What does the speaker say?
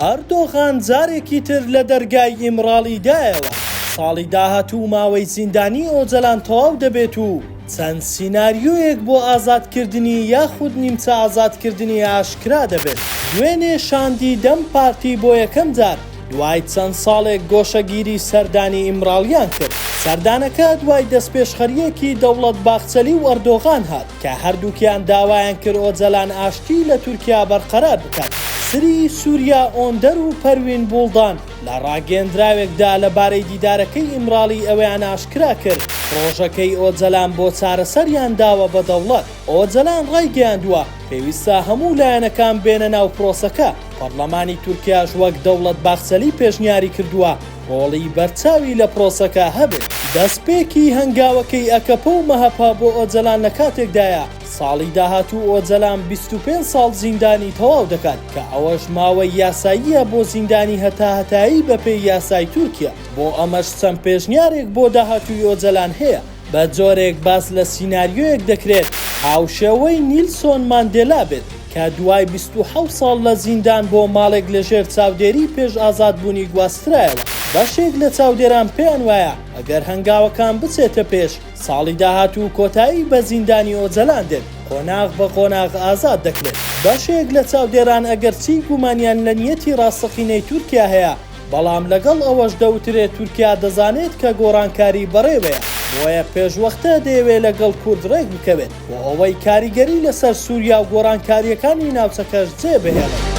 ئەردۆغان جارێکی تر لە دەرگای ئیمراڵی دایەوە، ساڵی داهاتوو ماوەی زیندانی ئۆجەلان تەواو دەبێت و چەند سیناریۆیەک بۆ ئازادکردنی یاخود نیمچە ئازادکردنی ئاشکرا دەبێت. دوێنێ شاندی دەم پارتی بۆ یەکەم جار دوای چەند ساڵێک گۆشەگیری سەردانی ئیمراڵیان کرد. سەردانەکە دوای دەستپێشخەرییەکی دەوڵەت باخچەلی و ئەردۆغان هات. کە هەردووکیان داوایان کرد ئۆجەلان ئاشتی لە تورکیا بەرقەرار بکات. سری سوریا ئۆندەر و پەروین بوڵدان لە ڕاگەیەندراوێکدا لە بارەی دیدارەکەی ئیمراڵی ئەوەیان ئاشکرا کرد، پڕۆژەکەی ئۆجەلان بۆ چارەسەریان داوە بە دەوڵەت. ئۆجەلان ڕایگەیاندووە، پێویستە هەموو لایەنەکان بێنە ناو پرۆسەکە، پەڕلەمانی تورکیاش وەک دەوڵەت باخچەلی پێشنیاری کردووە، ڕۆڵی بەرچاوی لە پرۆسەکە هەبێت. دەستپێکی هەنگاوەکەی ئەکەپە و مەهەپە بۆ ئۆجەلان لە کاتێکدایە، ساڵی داهاتوو ئۆجەلان 25 ساڵ زیندانی تەواو دەکات، کە ئەوەش ماوەی یاساییە بۆ زیندانی هەتاهەتایی بەپێی یاسای تورکیا. بۆ ئەمەش چەند پێشنیارێک بۆ داهاتووی ئۆجەلان هەیە، بە جۆرێک باس لە سیناریۆیەک دەکرێت هاوشێوەی نیلسۆن ماندێلا بێت، کە دوای 27 ساڵ لە زیندان بۆ ماڵێک لەژێر چاودێری پێش ئازادبوونی گواسترایەوە. بەشێک لە چاودێران پێیان وایە ئەگەر هەنگاوەکان بچێتە پێش، ساڵی داهاتوو کۆتایی بە زیندانی ئۆجەلان دێت، قۆناغ بە قۆناغ ئازاد دەکرێت. بەشێک لە چاودێران ئەگەرچی گومانیان لە نیەتی ڕاستەقینەی تورکیا هەیە، بەڵام لەگەڵ ئەوەش دەوترێت تورکیا دەزانێت کە گۆڕانکاری بەڕێوەیە، بۆیە پێشوەختە دەیەوێت لەگەڵ کورد ڕێکبکەوێت بۆ ئەوەی کاریگەری لەسەر سوریا و گۆڕانکارییەکانی ناوچەکەش جێبهێڵێت.